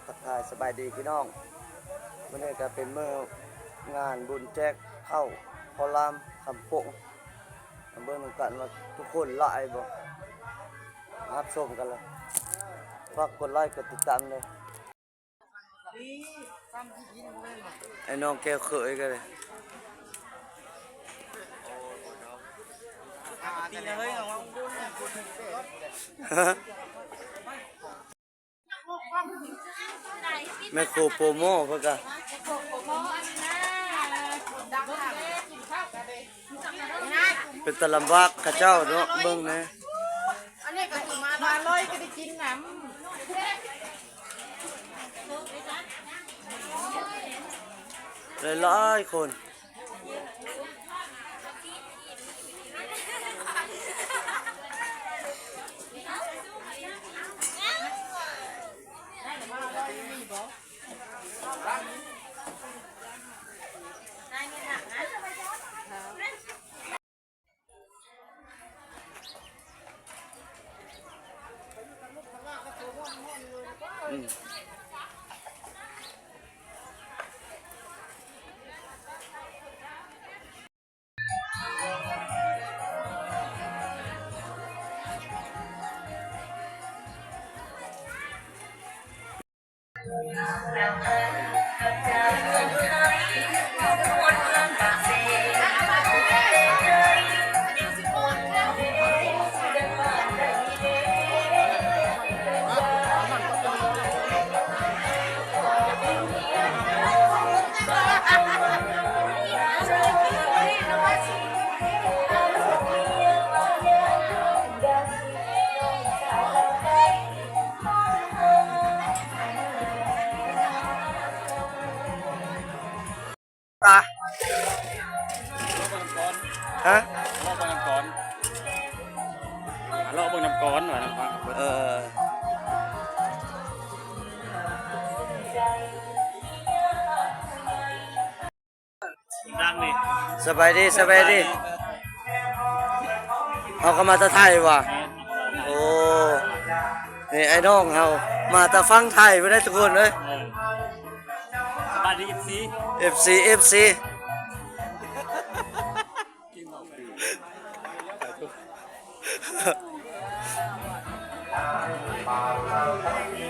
ທັກທາຍສະບາຍດີພີ່ນ້ອງ, ມື້ນີ້ກໍເປັນມື້ງານບຸນແຈກເຂົ້າ ເຂົ້າຫຼາມຄຳໂປ່ງ, ມາເບິ່ງນຳກັນວ່າທຸກຄົນຫຼາຍບໍ່, ຮັບຊົມກັນເລີຍ. ຝາກກົດໄລກ໌ ກົດຕິດຕາມເດີ. ໄອ້ນ້ອງແກ້ວເຂີຍກັນເລີຍ. ແມ່ໂຄໂປໂມເພິ່ນກະ ເປັນຕາລຳບາກເຂົາເຈົ້າເນາະ, ເບິ່ງແດ່. ອັນນີ້ກໍຄືມາ ມາລອຍກໍໄດ້ກິນນຳ ຫຼາຍໆຄົນ. ຕາ ຮະ ເລາະເບິ່ງນຳກ່ອນ ເລາະເບິ່ງນຳກ່ອນວ່ານຳຟັງ ເອີ. ສະບາຍດີ ສະບາຍດີ. ເຮົາກໍມາແຕ່ໄທຫວາ? ແມ່ນ. ໂອ້ ນີ້ໄອ້ນ້ອງເຮົາມາແຕ່ຝັ່ງໄທພຸ້ນເດ້ທຸກຄົນເອີຍ. ເອີ ສະບາຍດີ ເອັຟຊີ ເອັຟຊີ ເອັຟຊີ. ສະບາຍດີ